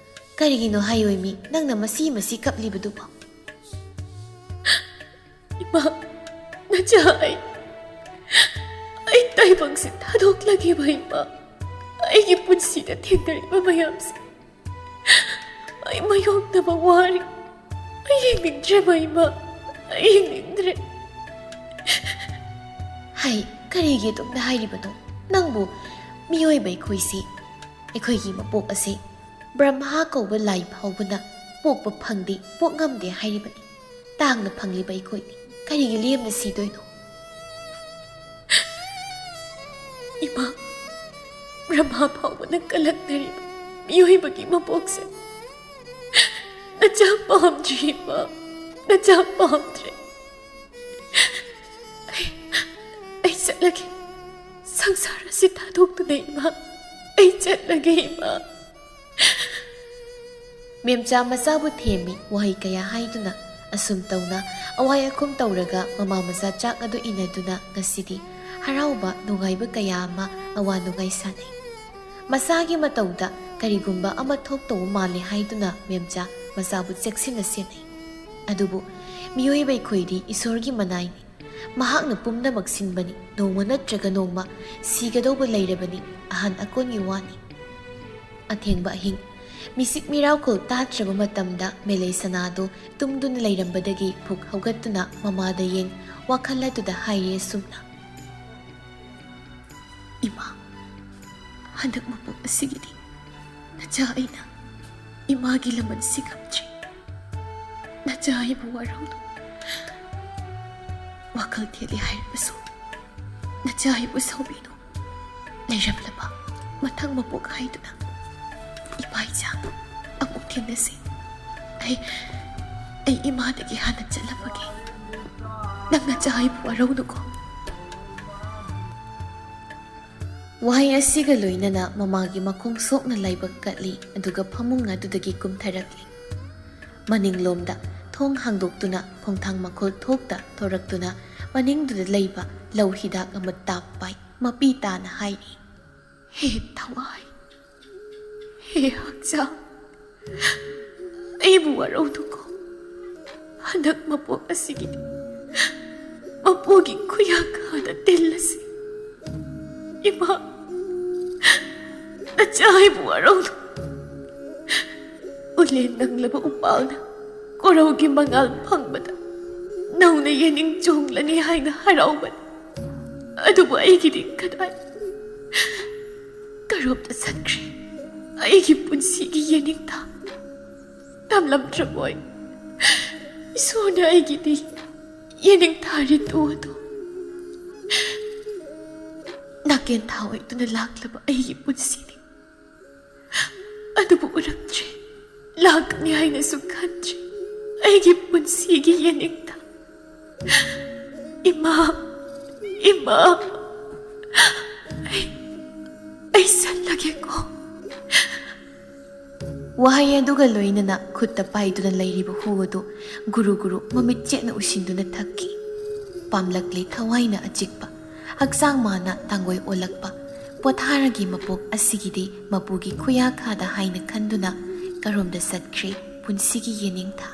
"ꯀꯔꯤꯒꯤꯅꯣ ꯍꯥꯏꯌꯣꯏꯃꯤ ꯅꯪꯅ ꯃꯁꯤ ꯃꯁꯤ ꯀꯞꯂꯤꯕꯗꯨꯕꯣ?" "ꯏꯃꯥ, ꯅꯆꯥ, ꯑꯩ, ꯑꯩ ꯇꯥꯏꯕꯪꯁꯤ ꯊꯥꯗꯣꯛꯂꯒꯦꯕ ꯏꯃꯥ꯫ ꯑꯩꯒꯤ ꯄꯨꯟꯁꯤꯗ ꯊꯦꯡꯅꯔꯤꯕ ꯃꯌꯥꯝꯁꯦ ꯑꯩ ꯃꯥꯌꯣꯛꯅꯕ ꯋꯥꯔꯦ꯫ ꯑꯩ ꯌꯦꯡꯅꯤꯡꯗ꯭ꯔꯦ, ꯃꯩꯃ꯫ ꯑꯩ ꯌꯦꯡꯅꯤꯡꯗ꯭ꯔꯦ꯫ ꯍꯩ, ꯀꯔꯤꯒꯤ ꯑꯗꯨꯝꯅ ꯍꯥꯏꯔꯤꯕꯅꯣ? ꯅꯪꯕꯨ ꯃꯤꯑꯣꯏꯕ ꯑꯩꯈꯣꯏꯁꯤ, ꯑꯩꯈꯣꯏꯒꯤ ꯃꯄꯣꯛ ꯑꯁꯤ ꯕ꯭ꯔꯍ꯭ꯃꯥ ꯀꯧꯕ ꯂꯥꯏ ꯐꯥꯎꯕꯅ ꯄꯣꯛꯄ ꯐꯪꯗꯦ, ꯄꯣꯛ ꯉꯝꯗꯦ ꯍꯥꯏꯔꯤꯕꯅꯤ꯫ ꯇꯥꯡꯅ ꯐꯪꯂꯤꯕ ꯑꯩꯈꯣꯏꯅꯤ ꯀꯔꯤꯒꯤ ꯂꯦꯝꯅ ꯁꯤꯗꯣꯏꯅꯣ? ꯏꯃꯥ, ꯕ꯭ꯔꯍ꯭ꯃꯥ ꯐꯥꯎꯕꯅ ꯀꯜꯂꯛꯅꯔꯤꯕ ꯃꯤꯑꯣꯏꯕꯒꯤ ꯃꯄꯣꯛꯁꯦ ꯅꯆꯥ ꯄꯥꯝꯗ꯭ꯔꯦ, ꯏꯃꯥ, ꯅꯆꯥ ꯄꯥꯝꯗ꯭ꯔꯦ꯫ ꯑꯩ, ꯑꯩ ꯆꯠꯂꯒꯦ꯫ ꯁꯪꯁꯥꯔ ꯑꯁꯤ ꯊꯥꯗꯣꯛꯇꯨꯅ, ꯏꯃꯥ, ꯑꯩ ꯆꯠꯂꯒꯦ, ꯏꯃꯥ꯫ ꯃꯦꯝꯆꯥ ꯃꯆꯥꯕꯨ ꯊꯦꯝꯃꯤ, ꯋꯥꯍꯩ ꯀꯌꯥ ꯍꯥꯏꯗꯨꯅ꯫ ꯑꯁꯨꯝ ꯇꯧꯅ ꯑꯋꯥꯏ ꯑꯈꯨꯝ ꯇꯧꯔꯒ ꯃꯃꯥ ꯃꯆꯥ ꯆꯥꯛ ꯑꯗꯨ ꯏꯟꯅꯗꯨꯅ ꯉꯁꯤꯗꯤ ꯍꯔꯥꯎꯕ ꯅꯨꯡꯉꯥꯏꯕ ꯀꯌꯥ ꯑꯃ ꯑꯋꯥ ꯅꯨꯡꯉꯥꯏ ꯁꯥꯟꯅꯩ꯫ ꯃꯆꯥꯒꯤ ꯃꯇꯧꯗ ꯀꯔꯤꯒꯨꯝꯕ ꯑꯃ ꯊꯣꯛꯇꯧꯕ ꯃꯥꯜꯂꯦ ꯍꯥꯏꯗꯨꯅ ꯃꯦꯝꯆꯥ ꯃꯆꯥꯕꯨ ꯆꯦꯛꯁꯤꯟꯅ ꯁꯦꯟꯅꯩ꯫ ꯑꯗꯨꯕꯨ ꯃꯤꯑꯣꯏꯕ ꯑꯩꯈꯣꯏꯗꯤ ꯏꯁꯣꯔꯒꯤ ꯃꯅꯥꯏꯅꯤ꯫ ꯃꯍꯥꯛꯅ ꯄꯨꯝꯅꯃꯛ ꯁꯤꯟꯕꯅꯤ꯫ ꯅꯣꯡꯃ ꯅꯠꯇ꯭ꯔꯒ ꯅꯣꯡꯃ ꯁꯤꯒꯗꯧꯕ ꯂꯩꯔꯕꯅꯤ꯫ ꯑꯍꯟ ꯑꯀꯣꯟꯒꯤ ꯋꯥꯅꯤ꯫ ꯑꯊꯦꯡꯕ ꯑꯍꯤꯡ, ꯃꯤꯁꯤꯛ ꯃꯤꯔꯥꯎꯈꯣꯜ ꯇꯥꯗ꯭ꯔꯕ ꯃꯇꯝꯗ ꯃꯦꯂꯩ ꯁꯅꯥꯗꯨ ꯇꯨꯝꯗꯨꯅ ꯂꯩꯔꯝꯕꯗꯒꯤ ꯐꯨꯛ ꯍꯧꯒꯠꯇꯨꯅ ꯃꯃꯥꯗ ꯌꯦꯡ ꯋꯥꯈꯜ ꯑꯗꯨꯗ ꯍꯥꯏꯔꯦ ꯑꯁꯨꯝꯅ, "ꯏꯃꯥ, ꯍꯟꯗꯛ ꯃꯄꯣꯛ ꯑꯁꯤꯒꯤꯗꯤ ꯅꯆꯥ ꯑꯩꯅ ꯏꯃꯥꯒꯤ ꯂꯃꯟ ꯁꯤꯡꯉꯝꯗ꯭ꯔꯦ꯫ ꯅꯆꯥ ꯑꯩꯕꯨ ꯋꯥꯔꯧꯅꯨ꯫ ꯋꯥꯈꯜ ꯊꯦꯠꯂꯦ ꯍꯥꯏꯔꯕꯁꯨ ꯅꯆꯥ ꯑꯩꯕꯨ ꯁꯥꯎꯕꯤꯅꯨ꯫ ꯂꯩꯔꯝꯂꯕ ꯃꯊꯪ ꯃꯄꯣꯛ ꯍꯥꯏꯗꯨꯅ ꯏꯃꯥ ꯏꯆꯥ ꯑꯃꯨꯛ ꯊꯦꯡꯅꯁꯤ꯫ ꯑꯩ, ꯑꯩ ꯏꯃꯥꯗꯒꯤ ꯍꯥꯟꯅ ꯆꯠꯂꯝꯃꯒꯦ꯫ ꯅꯪ ꯅꯆꯥ ꯑꯩꯕꯨ ꯋꯥꯔꯧꯅꯨꯀꯣ꯫" ꯋꯥꯍꯩ ꯑꯁꯤꯒ ꯂꯣꯏꯅꯅ ꯃꯃꯥꯒꯤ ꯃꯈꯣꯡ ꯁꯣꯛꯅ ꯂꯥꯏꯕꯛ ꯀꯠꯂꯤ, ꯑꯗꯨꯒ ꯐꯃꯨꯡ ꯑꯗꯨꯗꯒꯤ ꯀꯨꯝꯊꯔꯛꯂꯤ꯫ ꯃꯅꯤꯡꯂꯣꯝꯗ ꯊꯣꯡ ꯍꯥꯡꯗꯣꯛꯇꯨꯅ ꯈꯣꯡꯊꯥꯡ ꯃꯈꯣꯜ ꯊꯣꯛꯇ ꯊꯣꯔꯛꯇꯨꯅ ꯃꯅꯤꯡꯗꯨꯗ ꯂꯩꯕ ꯂꯧ ꯍꯤꯗꯥꯛ ꯑꯃ ꯇꯥꯞ ꯄꯥꯏ꯫ ꯃꯄꯤ ꯇꯥꯅ ꯍꯥꯏꯔꯤ, "ꯍꯦ ꯊꯋꯥꯏ, ꯍꯦ ꯍꯛꯆꯥꯡ, ꯑꯩꯕꯨ ꯋꯥꯔꯧꯅꯨꯀꯣ꯫ ꯍꯟꯗꯛ ꯃꯄꯣꯛ ꯑꯁꯤꯒꯤꯗꯤ ꯃꯄꯨꯒꯤ ꯈꯨꯌꯥꯀꯥꯗ ꯇꯤꯜꯂꯁꯤ꯫ ꯏꯃꯥ, ꯑꯆꯥꯏꯕ ꯋꯥꯔꯧꯅꯨ꯫ ꯎꯂꯦꯟ ꯅꯪꯂꯕ ꯎꯄꯥꯜꯅ ꯀꯣꯔꯧꯒꯤ ꯃꯉꯥꯜ ꯐꯪꯕꯗ ꯅꯧꯅ ꯌꯦꯅꯤꯡ ꯆꯣꯡꯂꯅꯤ ꯍꯥꯏꯅ ꯍꯔꯥꯎꯕꯅꯤ꯫ ꯑꯗꯨꯕꯨ ꯑꯩꯒꯤꯗꯤ ꯀꯗꯥꯏ? ꯀꯔꯣꯝꯗ ꯆꯠꯈ꯭ꯔꯦ ꯑꯩꯒꯤ ꯄꯨꯟꯁꯤꯒꯤ ꯌꯦꯅꯤꯡꯊꯥ? ꯇꯝꯂꯝꯗ꯭ꯔꯕꯣꯏ? ꯏꯁꯣꯔꯅ ꯑꯩꯒꯤꯗꯤ ꯌꯦꯅꯤꯡꯊꯥ ꯔꯤꯇꯨ ꯑꯗꯨ ꯅꯥꯀꯦꯟ ꯊꯥ ꯑꯣꯏꯗꯨꯅ ꯂꯥꯛꯂꯕ ꯑꯩꯒꯤ ꯄꯨꯟꯁꯤꯅꯤ꯫ ꯑꯗꯨꯕꯨ ꯎꯔꯛꯇ꯭ꯔꯦ, ꯂꯥꯛꯀꯅꯤ ꯍꯥꯏꯅꯁꯨ ꯈꯟꯗ꯭ꯔꯦ ꯑꯩꯒꯤ ꯄꯨꯟꯁꯤꯒꯤ ꯌꯦꯅꯤꯡꯊꯥ꯫ ꯏꯃꯥ, ꯏꯃꯥ, ꯑꯩ, ꯑꯩ ꯆꯠꯂꯒꯦꯀꯣ꯫ ꯋꯥꯍꯩ ꯑꯗꯨꯒ ꯂꯣꯏꯅꯅ ꯈꯨꯠꯇ ꯄꯥꯏꯗꯨꯅ ꯂꯩꯔꯤꯕ ꯍꯨ ꯑꯗꯨ ꯒꯨꯔꯨ ꯒꯨꯔꯨ ꯃꯃꯤꯠ ꯆꯦꯠꯅ ꯎꯁꯤꯟꯗꯨꯅ ꯊꯛꯈꯤ꯫ ꯄꯥꯝꯂꯛꯂꯦ ꯊꯋꯥꯏꯅ ꯑꯆꯤꯛꯄ, ꯍꯛꯆꯥꯡ ꯃꯥꯅ ꯇꯥꯡꯒꯣꯏ ꯑꯣꯜꯂꯛꯄ꯫ ꯄꯣꯊꯥꯔꯒꯤ ꯃꯄꯣꯛ ꯑꯁꯤꯒꯤꯗꯤ ꯃꯄꯨꯒꯤ ꯈꯨꯌꯥꯈꯥꯗ ꯍꯥꯏꯅ ꯈꯟꯗꯨꯅ ꯀꯔꯣꯝꯗ ꯆꯠꯈ꯭ꯔꯦ ꯄꯨꯟꯁꯤꯒꯤ ꯌꯦꯅꯤꯡꯊꯥ?